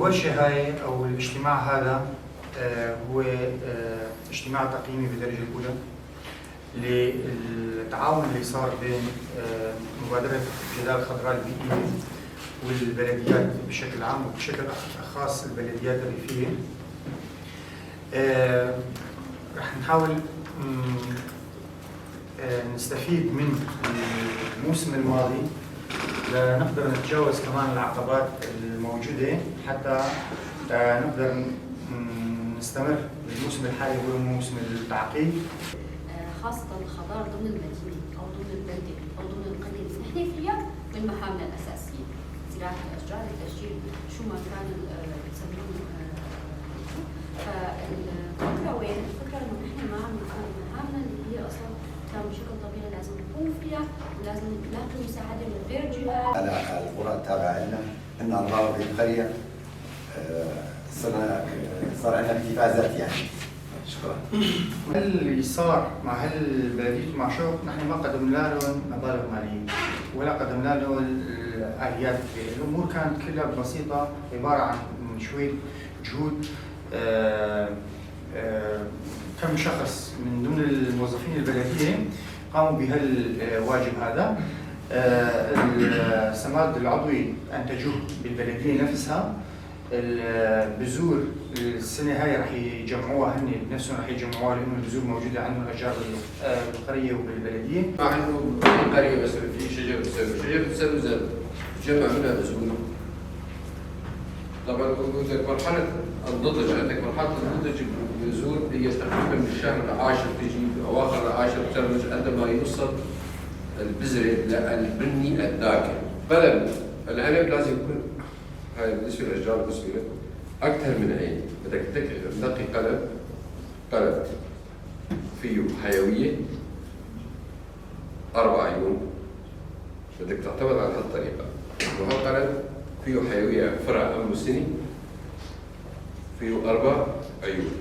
الورشة هاي أو الاجتماع هذا هو اجتماع تقييمي بالدرجة الأولى للتعاون اللي صار بين مبادرة جدال الخضراء البيئية والبلديات بشكل عام وبشكل خاص البلديات الريفية. رح نحاول نستفيد من الموسم الماضي لنقدر نتجاوز كمان العقبات الموجودة حتى نقدر نستمر بالموسم الحالي، هو موسم التعقيد. خاصة الخضار ضمن المدينة أو ضمن البلدة أو ضمن القرية اللي نحن فيها من مهامنا الأساسية، زراعة الأشجار، التشجير، شو ما كان بسموه. فالفكرة وين؟ الفكرة إنه نحن ما عم نقوم بمهامنا اللي هي أصلا كان بشكل طبيعي لازم نقوم فيها، ولازم نلاقي مساعدة من غير جهات. على القرى التابعة لنا عندنا 44 قرية، صرنا صار عندنا اكتفاء ذاتي يعني. شكرا. اللي صار مع هالبلدية مع شوق، نحن ما قدمنا لهم مبالغ مالية ولا قدمنا لهم الآليات. الأمور كانت كلها بسيطة، عبارة عن شوية جهود كم شخص من ضمن الموظفين البلدية قاموا بهالواجب هذا. السماد العضوي أنتجوه بالبلدية نفسها. البذور السنة هاي رح يجمعوها هن بنفسهم، رح يجمعوها لأنه البذور موجودة عندهم، الأشجار بالقرية وبالبلدية. مع انه في قرية مثلا في شجرة سلو، شجرة سلو اذا تجمع منها بذور، طبعا عندك مرحلة النضج، عندك مرحلة النضج بالبذور هي تقريبا من الشهر العاشر، تجي باواخر العاشر تنضج عندما يوصل البذرة للبني الداكن. قلم العنب لازم يكون، هاي بالنسبة للاشجار المثمرة، اكثر من عين. بدك تنقي قلم، قلم فيه حيوية، 4 عيون، بدك تعتمد على هالطريقة. وهالقلم فيه حيوية، فرع أم سني فيه 4 عيون.